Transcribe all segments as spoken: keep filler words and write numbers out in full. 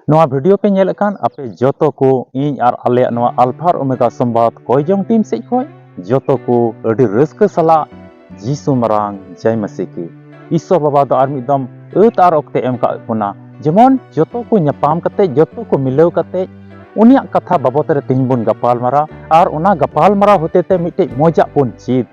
ᱱᱚᱣᱟ ᱵᱷᱤᱰᱤᱭᱳ ᱯᱮ ᱧᱮᱞᱮᱫ ᱠᱟᱱ ᱟᱯᱮ ᱡᱚᱛᱚ ᱠᱚ, ᱤᱧ ᱟᱨ ᱟᱞᱮᱭᱟᱜ ᱱᱚᱣᱟ ᱟᱞᱯᱷᱟ ᱟᱨ ᱳᱢᱮᱜᱟ ᱥᱚᱢᱵᱟᱫ ᱠᱚᱭ ᱡᱚᱝ ᱴᱤᱢ ᱥᱮᱫ ᱠᱷᱚᱱ ᱡᱚᱛᱚ ᱠᱚ ᱟᱹᱰᱤ ᱨᱟᱹᱥᱠᱟᱹ ᱥᱟᱞᱟᱜ ᱡᱤᱥᱩ ᱢᱟᱨᱟᱝ ᱡᱟᱭ ᱢᱟᱹᱥᱤ ᱠᱤ᱾ ᱤᱥᱥᱚᱨ ᱵᱟᱵᱟ ᱫᱚ ᱟᱨ ᱢᱤᱫ ᱫᱚᱢ ᱟᱹᱛ ᱟᱨ ᱚᱠᱛᱮ ᱮᱢ ᱠᱟᱜ ᱵᱚᱱᱟ, ᱡᱮᱢᱚᱱ ᱡᱚᱛᱚ ᱠᱚ ᱧᱟᱯᱟᱢ ᱠᱟᱛᱮ, ᱡᱚᱛᱚ ᱠᱚ ᱢᱤᱞᱟᱹᱣ ᱠᱟᱛᱮ ᱩᱱᱤᱭᱟᱜ ᱠᱟᱛᱷᱟ ᱵᱟᱵᱚᱛ ᱨᱮ ᱛᱮᱦᱮᱧ ᱵᱚᱱ ᱜᱟᱯᱟᱞ ᱢᱟᱨᱟᱣ᱾ ᱟᱨ ᱚᱱᱟ ᱜᱟᱯᱟᱞ ᱢᱟᱨᱟᱣ ᱦᱚᱛᱮ ᱛᱮ ᱢᱤᱫᱴᱮᱡ ᱢᱚᱡᱟᱜ ᱵᱚᱱ ᱪᱮᱫ᱾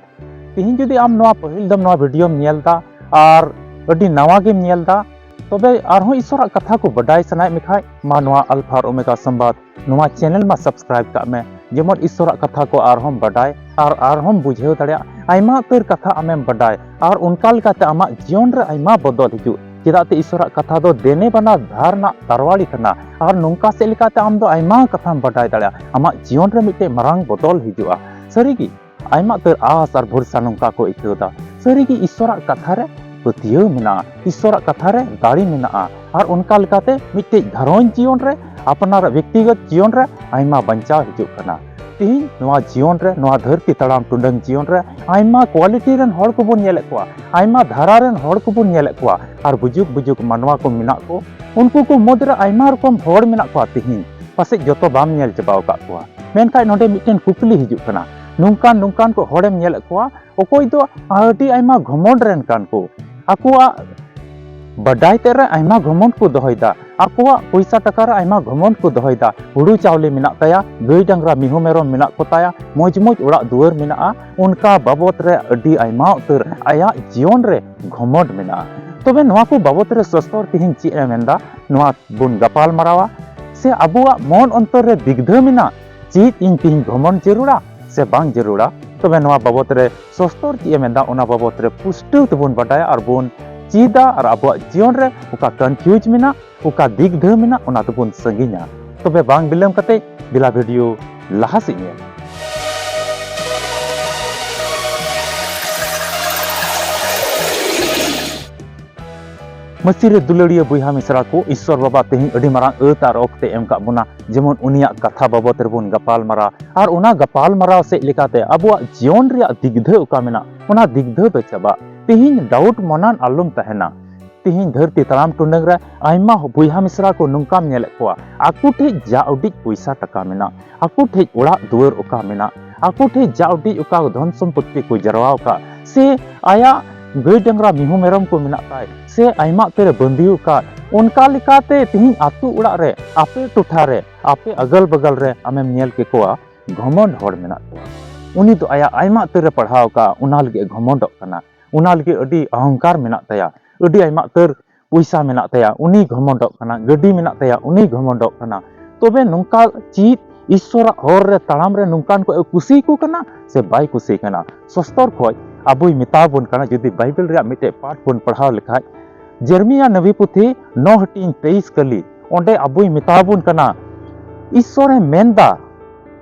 ᱛᱮᱦᱮᱧ ᱡᱩᱫᱤ ᱟᱢ ᱱᱚᱣᱟ ᱯᱟᱹᱦᱤᱞ ᱫᱚᱢ ᱱᱚᱣᱟ ᱵᱷᱤᱰᱤᱭᱳᱢ ᱧᱮᱞ ᱫᱟ ᱟᱨ ᱟᱹᱰᱤ ᱱᱟᱣᱟ ᱜᱮᱢ ᱧᱮᱞ ᱫᱟ, ᱛᱚᱵᱮ ᱟᱨᱦᱚᱸ ᱤᱥᱥᱚᱨᱟᱜ ᱠᱟᱛᱷᱟ ᱠᱚ ᱵᱟᱰᱟᱭ ᱥᱟᱱᱟᱭᱮᱫ ᱢᱮ ᱠᱷᱟᱡ, ᱢᱟ ᱱᱚᱣᱟ ᱟᱞᱯᱷᱟ ᱟᱨ ᱳᱢᱮᱜᱟ ᱥᱚᱢᱵᱟᱫ ᱱᱚᱣᱟ ᱪᱮᱱᱮᱞ ᱢᱟ ᱥᱟᱵᱥᱠᱨᱟᱭᱤᱵ ᱠᱟᱜ ᱢᱮ, ᱡᱮᱢᱚᱱ ᱤᱥᱥᱚᱨᱟᱜ ᱠᱟᱛᱷᱟ ᱠᱚ ᱟᱨᱦᱚᱸᱢ ᱵᱟᱰᱟᱭ ᱟᱨ ᱟᱨᱦᱚᱸᱢ ᱵᱩᱡᱷᱟᱹᱣ ᱫᱟᱲᱮᱭᱟᱜ᱾ ᱟᱭᱢᱟ ᱩᱛᱟᱹᱨ ᱠᱟᱛᱷᱟ ᱟᱢᱮᱢ ᱵᱟᱰᱟᱭ ᱟᱨ ᱚᱱᱠᱟ ᱞᱮᱠᱟᱛᱮ ᱟᱢᱟᱜ ᱡᱤᱭᱚᱱ ᱨᱮ ᱟᱭᱢᱟ ᱵᱚᱫᱚᱞ ᱦᱤᱡᱩᱜ᱾ ᱪᱮᱫᱟᱜ ᱛᱮ ᱤᱥᱥᱚᱨᱟᱜ ᱠᱟᱛᱷᱟ ᱫᱚ ᱫᱮᱱᱮ ᱵᱟᱱᱟ ᱫᱷᱟᱨ ᱨᱮᱱᱟᱜ ᱛᱟᱨᱣᱟᱲᱤ ᱠᱟᱱᱟ ᱟᱨ ᱱᱚᱝᱠᱟ ᱥᱮᱫ ᱞᱮᱠᱟᱛᱮ ᱟᱢ ᱫᱚ ᱟᱭᱢᱟ ᱠᱟᱛᱷᱟᱢ ᱵᱟᱰᱟᱭ ᱫᱟᱲᱮᱭᱟᱜᱼᱟ᱾ ᱟᱢᱟᱜ ᱡᱤᱭᱚᱱ ᱨᱮ ᱢᱤᱫᱴᱮᱡ ᱢᱟᱨᱟᱝ ᱵᱚᱫᱚᱞ ᱦᱤᱡᱩᱜᱼᱟ᱾ ᱥᱟᱹᱨᱤᱜᱮ ᱟᱭᱢᱟ ᱩᱛᱟᱹᱨ ᱟᱥ ᱟᱨ ᱵᱷᱚᱨᱥᱟ ᱱᱚᱝᱠᱟ ᱠᱚ ᱟᱹᱭᱠᱟᱹᱣ ᱫᱟ᱾ ᱥᱟᱹᱨᱤᱜᱮ ᱤᱥᱥᱚᱨᱟᱜ ᱠᱟᱛᱷᱟ ᱨᱮ ᱯᱟᱹᱛᱭᱟᱹᱣ ᱢᱮᱱᱟᱜᱼᱟ, ᱤᱥᱥᱚᱨᱟᱜ ᱠᱟᱛᱷᱟ ᱨᱮ ᱫᱟᱲᱮ ᱢᱮᱱᱟᱜᱼᱟ᱾ ᱟᱨ ᱚᱱᱠᱟ ᱞᱮᱠᱟᱛᱮ ᱢᱤᱫᱴᱮᱡ ᱜᱷᱟᱨᱚᱸᱡᱽ ᱡᱤᱭᱚᱱ ᱨᱮ, ᱟᱯᱱᱟᱨᱟᱜ ᱵᱮᱠᱛᱤᱜᱚᱛ ᱡᱤᱭᱚᱱ ᱨᱮ ᱟᱭᱢᱟ ᱵᱟᱧᱪᱟᱣ ᱦᱤᱡᱩᱜ ᱠᱟᱱᱟ᱾ ᱛᱤᱦᱤᱧ ᱱᱚᱣᱟ ᱡᱤᱭᱚᱱ ᱨᱮ, ᱱᱚᱣᱟ ᱫᱷᱟᱹᱨᱛᱤ ᱛᱟᱲᱟᱢ ᱴᱩᱰᱟᱹᱝ ᱡᱤᱭᱚᱱ ᱨᱮ ᱟᱭᱢᱟ ᱠᱣᱟᱞᱤᱴᱤ ᱨᱮᱱ ᱦᱚᱲ ᱠᱚᱵᱚᱱ ᱧᱮᱞᱮᱫ ᱠᱚᱣᱟ, ᱟᱭᱢᱟ ᱫᱷᱟᱨᱟ ᱨᱮᱱ ᱦᱚᱲ ᱠᱚᱵᱚᱱ ᱧᱮᱞᱮᱫ ᱠᱚᱣᱟ, ᱟᱨ ᱵᱩᱡᱩᱜ ᱵᱩᱡᱩᱜ ᱢᱟᱱᱣᱟ ᱠᱚ ᱢᱮᱱᱟᱜ ᱠᱚ, ᱩᱱᱠᱩ ᱠᱚ ᱢᱩᱫᱽᱨᱮ ᱟᱭᱢᱟ ᱨᱚᱠᱚᱢ ᱦᱚᱲ ᱢᱮᱱᱟᱜ ᱠᱚᱣᱟ᱾ ᱛᱤᱦᱤᱧ ᱯᱟᱥᱮᱡ ᱡᱚᱛᱚ ᱵᱟᱢ ᱧᱮᱞ ᱪᱟᱵᱟᱣ ᱟᱠᱟᱫ ᱠᱚᱣᱟ, ᱢᱮᱱᱠᱷᱟᱡ ᱱᱚᱰᱮ ᱢᱤᱫᱴᱮᱱ ᱠᱩᱠᱞᱤ ᱦᱤᱡᱩᱜ ᱠᱟᱱᱟ, ᱱᱚᱝᱠᱟᱱ ᱱᱚᱝᱠᱟᱱ ᱠᱚ ᱦᱚᱲᱮᱢ ᱧᱮᱞᱮᱫ ᱠᱚᱣᱟ, ᱚᱠᱚᱭ ᱫᱚ ᱟᱹᱰᱤ ᱟᱭᱢᱟ ᱜᱷᱚᱢᱚᱸᱰ ᱨᱮᱱ ᱠᱟᱱ ᱠᱚ, ᱟᱠᱚᱣᱟᱜ ᱵᱟᱰᱟᱭ ᱛᱮᱫ ᱨᱮ ᱟᱭᱢᱟ ᱜᱷᱚᱢᱚᱸᱰ ᱠᱚ ᱫᱚᱦᱚᱭᱮᱫᱟ, ᱟᱠᱚᱣᱟᱜ ᱯᱚᱭᱥᱟ ᱴᱟᱠᱟ ᱨᱮ ᱟᱭᱢᱟ ᱜᱷᱚᱢᱚᱸᱰ ᱠᱚ ᱫᱚᱦᱚᱭᱮᱫᱟ, ᱦᱩᱲᱩ ᱪᱟᱣᱞᱮ ᱢᱮᱱᱟᱜ ᱛᱟᱭᱟ, ᱜᱟᱹᱭ ᱰᱟᱝᱨᱟ ᱢᱤᱦᱩ ᱢᱮᱨᱚᱢ ᱢᱮᱱᱟᱜ ᱠᱚ ᱛᱟᱭᱟ, ᱢᱚᱡᱽ ᱢᱚᱡᱽ ᱚᱲᱟᱜ ᱫᱩᱣᱟᱹᱨ ᱢᱮᱱᱟᱜᱼᱟ, ᱚᱱᱠᱟ ᱵᱟᱵᱚᱛ ᱨᱮ ᱟᱹᱰᱤ ᱟᱭᱢᱟ ᱩᱛᱟᱹᱨ ᱟᱭᱟᱜ ᱡᱤᱭᱚᱱ ᱨᱮ ᱜᱷᱚᱢᱚᱸᱰ ᱢᱮᱱᱟᱜᱼᱟ᱾ ᱛᱚᱵᱮ ᱱᱚᱣᱟ ᱠᱚ ᱵᱟᱵᱚᱛ ᱨᱮ ᱥᱚᱥᱛᱚᱨ ᱛᱮᱦᱮᱧ ᱪᱮᱫ ᱮ ᱢᱮᱱᱫᱟ, ᱱᱚᱣᱟ ᱵᱚᱱ ᱜᱟᱯᱟᱞ ᱢᱟᱨᱟᱣᱟ᱾ ᱥᱮ ᱟᱵᱚᱣᱟᱜ ᱢᱚᱱ ᱚᱱᱛᱚᱨ ᱨᱮ ᱫᱤᱜᱫᱷᱟᱹ ᱢᱮᱱᱟᱜ, ᱪᱮᱫ ᱤᱧ ᱛᱮᱦᱮᱧ ᱜᱷᱚᱢᱚᱸᱰ ᱡᱟᱹᱨᱩᱲᱟ ᱥᱮ ᱵᱟᱝ ᱡᱟᱹᱨᱩᱲᱟ? ᱛᱚᱵᱮ ᱱᱚᱣᱟ ᱵᱟᱵᱚᱛ ᱨᱮ ᱥᱚᱥᱛᱚᱨ ᱪᱮᱫ ᱮ ᱢᱮᱱᱫᱟ, ᱚᱱᱟ ᱵᱟᱵᱚᱛ ᱨᱮ ᱯᱩᱥᱴᱟᱹᱣ ᱛᱮᱵᱚᱱ ᱵᱟᱰᱟᱭᱟ ᱟᱨ ᱵᱚᱱ ᱪᱮᱫᱟ, ᱟᱨ ᱟᱵᱚᱣᱟᱜ ᱡᱤᱭᱚᱱ ᱨᱮ ᱚᱠᱟ ᱠᱚᱱᱯᱷᱤᱭᱩᱡᱽ ᱢᱮᱱᱟᱜ, ᱚᱠᱟ ᱫᱤᱜᱫᱷᱟᱹ ᱢᱮᱱᱟᱜ, ᱚᱱᱟ ᱫᱚᱵᱚᱱ ᱥᱟᱺᱜᱤᱧᱟ᱾ ᱛᱚᱵᱮ ᱵᱟᱝ ᱵᱤᱞᱚᱢ ᱠᱟᱛᱮ ᱫᱮᱞᱟ ᱵᱷᱤᱰᱤᱭᱳ ᱞᱟᱦᱟ ᱥᱮᱫ ᱧᱮᱞ᱾ ᱢᱟᱹᱥᱤ ᱨᱮ ᱫᱩᱞᱟᱹᱲᱤᱭᱟᱹ ᱵᱚᱭᱦᱟ ᱢᱤᱥᱨᱟ ᱠᱚ, ᱤᱥᱥᱚᱨ ᱵᱟᱵᱟ ᱛᱮᱦᱮᱧ ᱟᱹᱰᱤ ᱢᱟᱨᱟᱝ ᱟᱹᱛ ᱟᱨ ᱚᱠᱛᱮ ᱮᱢ ᱠᱟᱜ ᱵᱚᱱᱟ, ᱡᱮᱢᱚᱱ ᱩᱱᱤᱭᱟᱜ ᱠᱟᱛᱷᱟ ᱵᱟᱵᱚᱛ ᱨᱮᱵᱚᱱ ᱜᱟᱯᱟᱞ ᱢᱟᱨᱟᱣ᱾ ᱟᱨ ᱚᱱᱟ ᱜᱟᱯᱟᱞ ᱢᱟᱨᱟᱣ ᱥᱮᱫ ᱞᱮᱠᱟᱛᱮ ᱟᱵᱚᱣᱟᱜ ᱡᱤᱭᱚᱱ ᱨᱮᱭᱟᱜ ᱫᱤᱜᱫᱷᱟᱹ ᱚᱠᱟ ᱢᱮᱱᱟᱜ, ᱚᱱᱟ ᱫᱤᱜᱫᱷᱟᱹ ᱫᱚ ᱪᱟᱵᱟᱜ᱾ ᱛᱮᱦᱮᱧ ᱰᱟᱣᱩᱴ ᱢᱚᱱᱟᱱ ᱟᱞᱚᱢ ᱛᱟᱦᱮᱱᱟ᱾ ᱛᱤᱦᱤᱧ ᱫᱷᱟᱹᱨᱛᱤ ᱛᱟᱲᱟᱢ ᱴᱩᱰᱟᱹᱝ ᱨᱮ ᱟᱭᱢᱟ ᱵᱚᱭᱦᱟ ᱢᱤᱥᱨᱟ ᱠᱚ ᱱᱚᱝᱠᱟᱢ ᱧᱮᱞᱮᱫ ᱠᱚᱣᱟ, ᱟᱠᱚ ᱴᱷᱮᱡ ᱡᱟ ᱩᱰᱤᱡ ᱯᱚᱭᱥᱟ ᱴᱟᱠᱟ ᱢᱮᱱᱟᱜ, ᱟᱠᱚ ᱴᱷᱮᱡ ᱚᱲᱟᱜ ᱫᱩᱣᱟᱹᱨ ᱚᱠᱟ ᱢᱮᱱᱟᱜ, ᱟᱠᱚ ᱴᱷᱮᱡ ᱡᱟ ᱩᱰᱤᱡ ᱚᱠᱟ ᱫᱷᱚᱱ ᱥᱚᱢᱯᱚᱛᱛᱤ ᱠᱚ ᱡᱟᱨᱣᱟ ᱟᱠᱟᱫ, ᱥᱮ ᱟᱭᱟᱜ ᱜᱟᱹᱭ ᱰᱟᱝᱨᱟ ᱢᱤᱦᱩ ᱢᱮᱨᱚᱢ ᱠᱚ ᱢᱮᱱᱟᱜ ᱛᱟᱭ, ᱥᱮ ᱟᱭᱢᱟ ᱩᱛᱟᱹᱨ ᱮ ᱵᱟᱹᱱᱫᱤ ᱟᱠᱟᱫ, ᱚᱱᱠᱟ ᱞᱮᱠᱟᱛᱮ ᱛᱤᱦᱤᱧ ᱟᱹᱛᱩ ᱚᱲᱟᱜ ᱨᱮ, ᱟᱯᱮ ᱴᱚᱴᱷᱟ ᱨᱮ, ᱟᱯᱮ ᱟᱜᱟᱞ ᱵᱟᱜᱟᱞ ᱨᱮ ᱟᱢᱮᱢ ᱧᱮᱞ ᱠᱮᱠᱚᱣᱟ, ᱜᱷᱚᱢᱚᱸᱰ ᱦᱚᱲ ᱢᱮᱱᱟᱜ ᱠᱚᱣᱟ᱾ ᱩᱱᱤ ᱫᱚ ᱟᱭᱟᱜ ᱟᱭᱢᱟ ᱩᱛᱟᱹᱨ ᱮ ᱯᱟᱲᱦᱟᱣ ᱟᱠᱟᱫ, ᱚᱱᱟ ᱞᱟᱹᱜᱤᱫ ᱮ ᱜᱷᱚᱢᱚᱸᱰᱚᱜ ᱠᱟᱱᱟ, ᱚᱱᱟ ᱞᱟᱹᱜᱤᱫ ᱟᱹᱰᱤ ᱚᱦᱚᱝᱠᱟᱨ ᱢᱮᱱᱟᱜ ᱛᱟᱭᱟ, ᱟᱹᱰᱤ ᱟᱭᱢᱟ ᱩᱛᱟᱹᱨ ᱯᱚᱭᱥᱟ ᱢᱮᱱᱟᱜ ᱛᱟᱭᱟ, ᱩᱱᱤ ᱜᱷᱚᱢᱚᱸᱰᱚᱜ ᱠᱟᱱᱟ, ᱜᱟᱹᱰᱤ ᱢᱮᱱᱟᱜ ᱛᱟᱭᱟ, ᱩᱱᱤ ᱜᱷᱚᱢᱚᱸᱰᱚᱜ ᱠᱟᱱᱟ᱾ ᱛᱚᱵᱮ ᱱᱚᱝᱠᱟ ᱪᱮᱫ ᱤᱥᱥᱚᱨᱟᱜ ᱦᱚᱨ ᱨᱮ ᱛᱟᱲᱟᱢ ᱨᱮ ᱱᱚᱝᱠᱟᱱ ᱠᱚ ᱠᱩᱥᱤ ᱠᱚ ᱠᱟᱱᱟ ᱥᱮ ᱵᱟᱭ ᱠᱩᱥᱤ ᱠᱟᱱᱟ? ᱥᱚᱥᱛᱚᱨ ᱠᱷᱚᱡ ᱟᱵᱚᱭ ᱢᱮᱛᱟ ᱵᱚᱱ ᱠᱟᱱᱟ, ᱡᱩᱫᱤ ᱵᱟᱭᱵᱮᱞ ᱨᱮᱭᱟᱜ ᱢᱤᱫᱴᱮᱡ ᱯᱟᱴ ᱵᱚᱱ ᱯᱟᱲᱦᱟᱣ ᱞᱮᱠᱷᱟᱡ, ᱡᱮᱨᱢᱤᱭᱟ ᱱᱟᱵᱤ ᱯᱩᱛᱷᱤ ᱱᱚ ᱦᱟᱹᱴᱤᱧ ᱛᱮᱭᱤᱥ ᱠᱟᱹᱞᱤ, ᱚᱸᱰᱮ ᱟᱵᱚᱭ ᱢᱮᱛᱟ ᱵᱚᱱ ᱠᱟᱱᱟ, ᱤᱥᱥᱚᱨᱮ ᱢᱮᱱᱫᱟ,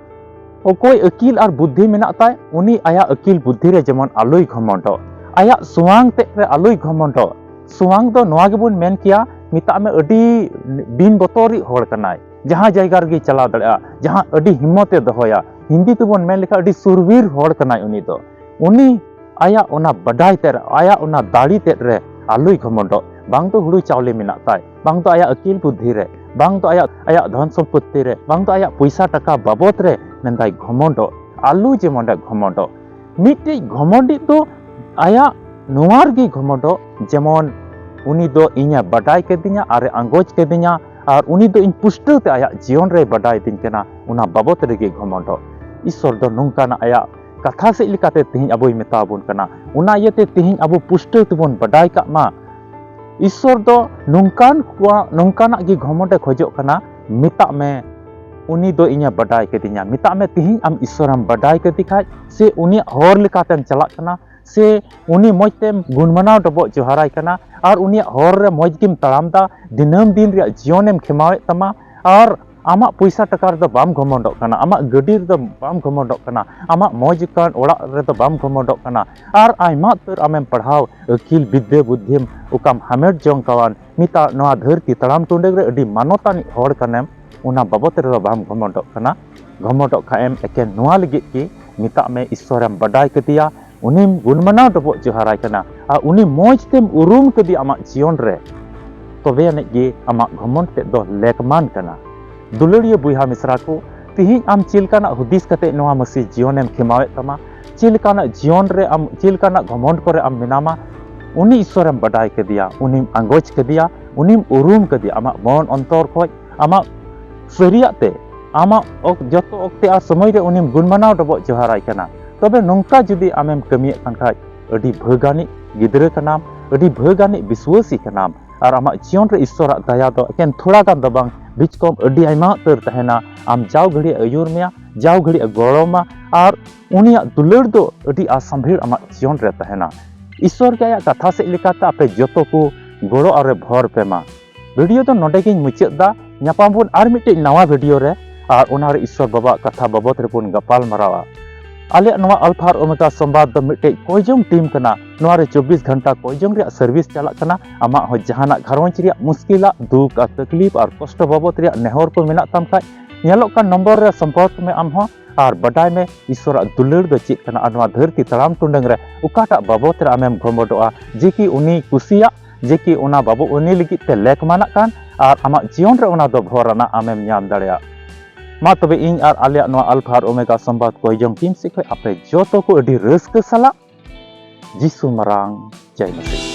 ᱚᱠᱚᱭ ᱟᱹᱠᱤᱞ ᱟᱨ ᱵᱩᱫᱽᱫᱷᱤ ᱢᱮᱱᱟᱜ ᱛᱟᱭ, ᱩᱱᱤ ᱟᱭᱟᱜ ᱟᱹᱠᱤᱞ ᱵᱩᱫᱽᱫᱷᱤ ᱨᱮ ᱡᱮᱢᱚᱱ ᱟᱞᱚᱭ ᱜᱷᱚᱢᱚᱸᱰᱚᱜ, ᱟᱭᱟᱜ ᱥᱩᱣᱟᱝ ᱛᱮᱫ ᱨᱮ ᱟᱞᱚᱭ ᱜᱷᱚᱢᱚᱸᱰᱚᱜ᱾ ᱥᱩᱣᱟᱝ ᱫᱚ ᱱᱚᱣᱟ ᱜᱮᱵᱚᱱ ᱢᱮᱱ ᱠᱮᱭᱟ, ᱢᱮᱛᱟᱜ ᱢᱮ ᱟᱹᱰᱤ ᱵᱤᱱ ᱵᱚᱛᱚᱨᱤᱡ ᱦᱚᱲ ᱠᱟᱱᱟᱭ, ᱡᱟᱦᱟᱸ ᱡᱟᱭᱜᱟ ᱨᱮᱜᱮᱭ ᱪᱟᱞᱟᱣ ᱫᱟᱲᱮᱭᱟᱜᱼᱟ, ᱡᱟᱦᱟᱸ ᱟᱹᱰᱤ ᱦᱤᱢᱢᱚᱛ ᱮ ᱫᱚᱦᱚᱭᱟ᱾ ᱦᱤᱱᱫᱤ ᱛᱮᱵᱚᱱ ᱢᱮᱱ ᱞᱮᱠᱷᱟᱱ ᱟᱹᱰᱤ ᱥᱩᱨᱵᱤᱨ ᱦᱚᱲ ᱠᱟᱱᱟᱭ ᱩᱱᱤ ᱫᱚ᱾ ᱩᱱᱤ ᱟᱭᱟᱜ ᱚᱱᱟ ᱵᱟᱰᱟᱭ ᱛᱮᱫ, ᱟᱭᱟᱜ ᱚᱱᱟ ᱫᱟᱲᱮ ᱛᱮᱫ ᱨᱮ ᱟᱞᱚᱭ ᱜᱷᱚᱢᱚᱸᱰᱚᱜ᱾ ᱵᱟᱝ ᱫᱚ ᱦᱩᱲᱩ ᱪᱟᱣᱞᱮ ᱢᱮᱱᱟᱜ ᱛᱟᱭ, ᱵᱟᱝ ᱫᱚ ᱟᱭᱟᱜ ᱟᱹᱠᱤᱞ ᱵᱩᱫᱽᱫᱷᱤ ᱨᱮ, ᱵᱟᱝ ᱫᱚ ᱟᱭᱟᱜ, ᱟᱭᱟᱜ ᱫᱷᱚᱱ ᱥᱚᱢᱯᱚᱛᱛᱤ ᱨᱮ, ᱵᱟᱝ ᱫᱚ ᱟᱭᱟᱜ ᱯᱚᱭᱥᱟ ᱴᱟᱠᱟ ᱵᱟᱵᱚᱫ ᱨᱮ, ᱢᱮᱱᱫᱟᱭ ᱜᱷᱚᱢᱚᱸᱰᱚᱜ᱾ ᱟᱞᱚ ᱡᱮᱢᱚᱱ ᱮ ᱜᱷᱚᱢᱚᱸᱰᱚᱜ᱾ ᱢᱤᱫᱴᱤᱡ ᱜᱷᱚᱢᱚᱸᱰᱤᱡ ᱫᱚ ᱟᱭᱟᱜ ᱱᱚᱣᱟ ᱨᱮᱜᱮ ᱜᱷᱚᱢᱚᱸᱰᱚᱜ, ᱡᱮᱢᱚᱱ ᱩᱱᱤ ᱫᱚ ᱤᱧᱮ ᱵᱟᱰᱟᱭ ᱠᱟᱹᱫᱤᱧᱟ ᱟᱨ ᱮ ᱟᱸᱜᱚᱪ ᱠᱟᱹᱫᱤᱧᱟ, ᱟᱨ ᱩᱱᱤ ᱫᱚ ᱤᱧ ᱯᱩᱥᱴᱟᱹᱣ ᱛᱮ ᱟᱭᱟᱜ ᱡᱤᱭᱚᱱ ᱨᱮᱭ ᱵᱟᱰᱟᱭ ᱫᱤᱧ ᱠᱟᱱᱟ, ᱚᱱᱟ ᱵᱟᱵᱚᱛ ᱨᱮᱜᱮ ᱜᱷᱚᱢᱚᱸᱰᱚᱜ᱾ ᱤᱥᱥᱚᱨ ᱫᱚ ᱱᱚᱝᱠᱟᱱᱟᱜ ᱟᱭᱟᱜ ᱠᱟᱛᱷᱟ ᱥᱮᱫ ᱞᱮᱠᱟᱛᱮ ᱛᱮᱦᱮᱧ ᱟᱵᱚᱭ ᱢᱮᱛᱟ ᱵᱚᱱ ᱠᱟᱱᱟ᱾ ᱚᱱᱟ ᱤᱭᱟᱹᱛᱮ ᱛᱮᱦᱮᱧ ᱟᱵᱚ ᱯᱩᱥᱴᱟᱹᱣ ᱛᱮᱵᱚᱱ ᱵᱟᱰᱟᱭ ᱠᱟᱜ ᱢᱟ, ᱤᱥᱥᱚᱨ ᱫᱚ ᱱᱚᱝᱠᱟᱱ ᱠᱚᱣᱟᱜ, ᱱᱚᱝᱠᱟᱱᱟᱜ ᱜᱮ ᱜᱷᱚᱢᱚᱸᱰ ᱮ ᱠᱷᱚᱡᱚᱜ ᱠᱟᱱᱟ᱾ ᱢᱮᱛᱟᱜ ᱢᱮ, ᱩᱱᱤ ᱫᱚ ᱤᱧᱮ ᱵᱟᱰᱟᱭ ᱠᱟᱹᱫᱤᱧᱟ᱾ ᱢᱮᱛᱟᱜ ᱢᱮ, ᱛᱮᱦᱮᱧ ᱟᱢ ᱤᱥᱥᱚᱨᱮᱢ ᱵᱟᱰᱟᱭ ᱠᱟᱹᱫᱤ ᱠᱷᱟᱡ, ᱥᱮ ᱩᱱᱤᱭᱟᱜ ᱦᱚᱨ ᱞᱮᱠᱟᱛᱮᱢ ᱪᱟᱞᱟᱜ ᱠᱟᱱᱟ, ᱥᱮ ᱩᱱᱤ ᱢᱚᱡᱽ ᱛᱮᱢ ᱜᱩᱱᱢᱟᱱᱟᱣ ᱰᱚᱵᱚᱜ ᱡᱚᱦᱟᱨᱟᱭ ᱠᱟᱱᱟ, ᱟᱨ ᱩᱱᱤᱭᱟᱜ ᱦᱚᱨ ᱨᱮ ᱢᱚᱡᱽ ᱜᱮᱢ ᱛᱟᱲᱟᱢ ᱫᱟ, ᱫᱤᱱᱟᱹᱢ ᱫᱤᱱ ᱨᱮᱭᱟᱜ ᱡᱤᱭᱚᱱᱮᱢ ᱠᱷᱮᱢᱟᱣᱮᱫ ᱛᱟᱢᱟ, ᱟᱨ ᱟᱢᱟᱜ ᱯᱚᱭᱥᱟ ᱴᱟᱠᱟ ᱨᱮᱫᱚ ᱵᱟᱢ ᱜᱷᱚᱢᱚᱸᱰᱚᱜ ᱠᱟᱱᱟ, ᱟᱢᱟᱜ ᱜᱟᱹᱰᱤ ᱨᱮᱫᱚ ᱵᱟᱢ ᱜᱷᱚᱢᱚᱸᱰᱚᱜ ᱠᱟᱱᱟ, ᱟᱢᱟᱜ ᱢᱚᱡᱽ ᱟᱠᱟᱱ ᱚᱲᱟᱜ ᱨᱮᱫᱚ ᱵᱟᱢ ᱜᱷᱚᱢᱚᱸᱰᱚᱜ ᱠᱟᱱᱟ, ᱟᱨ ᱟᱭᱢᱟ ᱩᱛᱟᱹᱨ ᱟᱢᱮᱢ ᱯᱟᱲᱦᱟᱣ, ᱟᱹᱠᱤᱞ ᱵᱤᱫᱽᱫᱟᱹ ᱵᱩᱫᱽᱫᱷᱤᱢ ᱚᱠᱟᱢ ᱦᱟᱢᱮᱴ ᱡᱚᱝ ᱠᱟᱣᱟᱱ, ᱱᱤᱛᱟᱜ ᱱᱚᱣᱟ ᱫᱷᱟᱹᱨᱛᱤ ᱛᱟᱲᱟᱢ ᱴᱩᱰᱟᱹᱜ ᱨᱮ ᱟᱹᱰᱤ ᱢᱟᱱᱚᱛᱟᱱᱤᱡ ᱦᱚᱲ ᱠᱟᱱᱮᱢ, ᱚᱱᱟ ᱵᱟᱵᱚᱛ ᱨᱮᱫᱚ ᱵᱟᱢ ᱜᱷᱚᱢᱚᱸᱰᱚᱜ ᱠᱟᱱᱟ᱾ ᱜᱷᱚᱢᱚᱸᱰᱚᱜ ᱠᱷᱟᱡ ᱮᱢ ᱮᱠᱮᱱ ᱱᱚᱣᱟ ᱞᱟᱹᱜᱤᱫ ᱜᱮ, ᱢᱮᱛᱟᱜ ᱢᱮ ᱤᱥᱥᱚᱨᱮᱢ ᱵᱟᱰᱟᱭ ᱠᱮᱫᱮᱭᱟ, ᱩᱱᱤᱢ ᱜᱩᱱᱢᱟᱱᱟᱣ ᱰᱚᱵᱚᱜ ᱡᱚᱦᱟᱨᱟᱭ ᱠᱟᱱᱟ ᱟᱨ ᱩᱱᱤ ᱢᱚᱡᱽ ᱛᱮᱢ ᱩᱨᱩᱢ ᱠᱮᱫᱮᱭᱟ ᱟᱢᱟᱜ ᱡᱤᱭᱚᱱ ᱨᱮ, ᱛᱚᱵᱮ ᱟᱹᱱᱤᱡ ᱜᱮ ᱟᱢᱟᱜ ᱜᱷᱚᱢᱚᱱᱰ ᱛᱮᱫ ᱫᱚ ᱞᱮᱠᱢᱟᱱ ᱠᱟᱱᱟ᱾ ᱫᱩᱞᱟᱹᱲᱤᱭᱟᱹ ᱵᱚᱭᱦᱟ ᱢᱤᱥᱨᱟ ᱠᱚ, ᱛᱤᱦᱤᱧ ᱟᱢ ᱪᱮᱫ ᱞᱮᱠᱟᱱᱟᱜ ᱦᱩᱫᱤᱥ ᱠᱟᱛᱮ ᱱᱚᱣᱟ ᱢᱟᱹᱥᱤ ᱡᱤᱭᱚᱱᱮᱢ ᱠᱷᱮᱢᱟᱣᱮᱫ ᱛᱟᱢᱟ, ᱪᱮᱫ ᱞᱮᱠᱟᱱᱟᱜ ᱡᱤᱭᱚᱱ ᱨᱮ ᱟᱢ ᱪᱮᱫ ᱞᱮᱠᱟᱱᱟᱜ ᱜᱷᱚᱢᱚᱱᱰ ᱠᱚᱨᱮ ᱟᱢ ᱢᱮᱱᱟᱢᱟ, ᱩᱱᱤ ᱤᱥᱥᱚᱨᱮᱢ ᱵᱟᱰᱟᱭ ᱠᱮᱫᱮᱭᱟ, ᱩᱱᱤᱢ ᱟᱸᱜᱚᱪ ᱠᱮᱫᱮᱭᱟ, ᱩᱱᱤᱢ ᱩᱨᱩᱢ ᱠᱮᱫᱮᱭᱟ ᱟᱢᱟᱜ ᱢᱚᱱ ᱚᱱᱛᱚᱨ ᱠᱷᱚᱡ, ᱟᱢᱟᱜ ᱥᱟᱹᱨᱤᱭᱟᱜ ᱛᱮ, ᱟᱢᱟᱜ ᱚᱠ-, ᱡᱚᱛᱚ ᱚᱠᱛᱮ ᱟᱨ ᱥᱚᱢᱚᱭ ᱨᱮ ᱩᱱᱤᱢ ᱜᱩᱱᱢᱟᱱᱟᱣ ᱰᱚᱵᱚᱜ ᱡᱚᱦᱟᱨᱟᱭ ᱠᱟᱱᱟ᱾ ᱛᱚᱵᱮ ᱱᱚᱝᱠᱟ ᱡᱩᱫᱤ ᱟᱢᱮᱢ ᱠᱟᱹᱢᱤᱭᱮᱫ ᱠᱟᱱ ᱠᱷᱟᱡ, ᱟᱹᱰᱤ ᱵᱷᱟᱹᱜᱟᱱᱤᱡ ᱜᱤᱫᱽᱨᱟᱹ ᱠᱟᱱᱟᱢ, ᱟᱹᱰᱤ ᱵᱷᱟᱹᱜᱟᱱᱤᱡ ᱵᱤᱥᱣᱟᱹᱥᱤ ᱠᱟᱱᱟᱢ, ᱟᱨ ᱟᱢᱟᱜ ᱡᱤᱭᱚᱱ ᱨᱮ ᱤᱥᱥᱚᱨᱟᱜ ᱫᱟᱭᱟ ᱫᱚ ᱮᱠᱮᱱ ᱛᱷᱚᱲᱟ ᱜᱟᱱ ᱫᱚ ᱵᱟᱝ, ᱵᱤᱪᱠᱚᱢ ᱟᱹᱰᱤ ᱟᱭᱢᱟ ᱩᱛᱟᱹᱨ ᱛᱟᱦᱮᱱᱟ᱾ ᱟᱢ ᱡᱟᱣ ᱜᱷᱟᱹᱲᱤᱡ ᱮ ᱟᱹᱭᱩᱨ ᱢᱮᱭᱟ, ᱡᱟᱣ ᱜᱷᱟᱹᱲᱤᱡ ᱮ ᱜᱚᱲᱚᱢᱟ, ᱟᱨ ᱩᱱᱤᱭᱟᱜ ᱫᱩᱞᱟᱹᱲ ᱫᱚ ᱟᱹᱰᱤ ᱟᱥᱟᱢᱵᱷᱤᱲ ᱟᱢᱟᱜ ᱡᱤᱭᱚᱱ ᱨᱮ ᱛᱟᱦᱮᱱᱟ᱾ ᱤᱥᱥᱚᱨ ᱜᱮ ᱟᱭᱟᱜ ᱠᱟᱛᱷᱟ ᱥᱮᱫ ᱞᱮᱠᱟᱛᱮ ᱟᱯᱮ ᱡᱚᱛᱚ ᱠᱚ ᱜᱚᱲᱚ ᱟᱨᱮ ᱵᱷᱚᱨ ᱯᱮ ᱢᱟ᱾ ᱵᱷᱤᱰᱤᱭᱳ ᱫᱚ ᱱᱚᱰᱮ ᱜᱤᱧ ᱢᱩᱪᱟᱹᱫ ᱫᱟ᱾ ᱧᱟᱯᱟᱢ ᱵᱚᱱ ᱟᱨ ᱢᱤᱫᱴᱮᱡ ᱱᱟᱣᱟ ᱵᱷᱤᱰᱤᱭᱳ ᱨᱮ, ᱟᱨ ᱚᱱᱟ ᱨᱮ ᱤᱥᱥᱚᱨ ᱵᱟᱵᱟᱣᱟᱜ ᱠᱟᱛᱷᱟ ᱵᱟᱵᱚᱛ ᱨᱮᱵᱚᱱ ᱜᱟᱯᱟᱞ ᱢᱟᱨᱟᱣᱟ᱾ ᱟᱞᱮᱭᱟᱜ ᱱᱚᱣᱟ ᱟᱞᱯᱷᱟ ᱟᱨ ᱳᱢᱮᱜᱟ ᱥᱚᱢᱵᱟᱫ ᱫᱚ ᱢᱤᱫᱴᱮᱡ ᱠᱚᱭᱡᱚᱝ ᱴᱤᱢ ᱠᱟᱱᱟ᱾ ᱱᱚᱣᱟ ᱨᱮ ᱪᱚᱵᱵᱤᱥ ᱜᱷᱚᱱᱴᱟ ᱠᱚᱭᱡᱚᱝ ᱨᱮᱭᱟᱜ ᱥᱟᱨᱵᱷᱤᱥ ᱪᱟᱞᱟᱜ ᱠᱟᱱᱟ᱾ ᱟᱢᱟᱜ ᱦᱚᱸ ᱡᱟᱦᱟᱱᱟᱜ ᱜᱷᱟᱨᱚᱸᱡᱽ ᱨᱮᱭᱟᱜ ᱢᱩᱥᱠᱤᱞᱟᱜ, ᱫᱩᱠ ᱟᱨ ᱛᱟᱠᱞᱤᱯ ᱟᱨ ᱠᱚᱥᱴᱚ ᱵᱟᱵᱚᱛ ᱨᱮᱭᱟᱜ ᱱᱮᱦᱚᱨ ᱠᱚ ᱢᱮᱱᱟᱜ ᱛᱟᱢ ᱠᱷᱟᱡ, ᱧᱮᱞᱚᱜ ᱠᱟᱱ ᱱᱚᱢᱵᱚᱨ ᱨᱮ ᱥᱚᱢᱯᱚᱨᱠ ᱢᱮ ᱟᱢ ᱦᱚᱸ, ᱟᱨ ᱵᱟᱰᱟᱭ ᱢᱮ ᱤᱥᱥᱚᱨᱟᱜ ᱫᱩᱞᱟᱹᱲ ᱫᱚ ᱪᱮᱫ ᱠᱟᱱᱟ ᱟᱨ ᱱᱚᱣᱟ ᱫᱷᱟᱹᱨᱛᱤ ᱛᱟᱲᱟᱢ ᱴᱩᱰᱟᱹᱝ ᱨᱮ ᱚᱠᱟᱴᱟᱜ ᱵᱟᱵᱚᱛ ᱨᱮ ᱟᱢᱮᱢ ᱜᱷᱚᱢᱚᱰᱚᱜᱼᱟ, ᱡᱮ ᱠᱤ ᱩᱱᱤ ᱠᱩᱥᱤᱭᱟᱜ, ᱡᱮ ᱠᱤ ᱚᱱᱟ ᱵᱟᱵᱚ ᱩᱱᱤ ᱞᱟᱹᱜᱤᱫ ᱛᱮ ᱞᱮᱠᱢᱟᱱᱟᱜ ᱠᱟᱱ, ᱟᱨ ᱟᱢᱟᱜ ᱡᱤᱭᱚᱱ ᱨᱮ ᱚᱱᱟ ᱫᱚ ᱵᱷᱚᱨ ᱟᱱᱟᱜ ᱟᱢᱮᱢ ᱧᱟᱢ ᱫᱟᱲᱮᱭᱟᱜ᱾ ᱢᱟ ᱛᱚᱵᱮ ᱤᱧ ᱟᱨ ᱟᱞᱮᱭᱟᱜ ᱱᱚᱣᱟ ᱟᱞᱯᱷᱟ ᱟᱨ ᱳᱢᱮᱜᱟ ᱥᱚᱢᱵᱟᱫ ᱠᱚᱭᱡᱚᱝ ᱴᱤᱢ ᱥᱮᱫ ᱠᱷᱚᱱ ᱟᱯᱮ ᱡᱚᱛᱚ ᱠᱚ ᱟᱹᱰᱤ ᱨᱟᱹᱥᱠᱟᱹ ᱥᱟᱞᱟᱜ ᱡᱤᱥᱩ ᱢᱟᱨᱟᱝ ᱡᱟᱭ ᱢᱟᱥᱤ᱾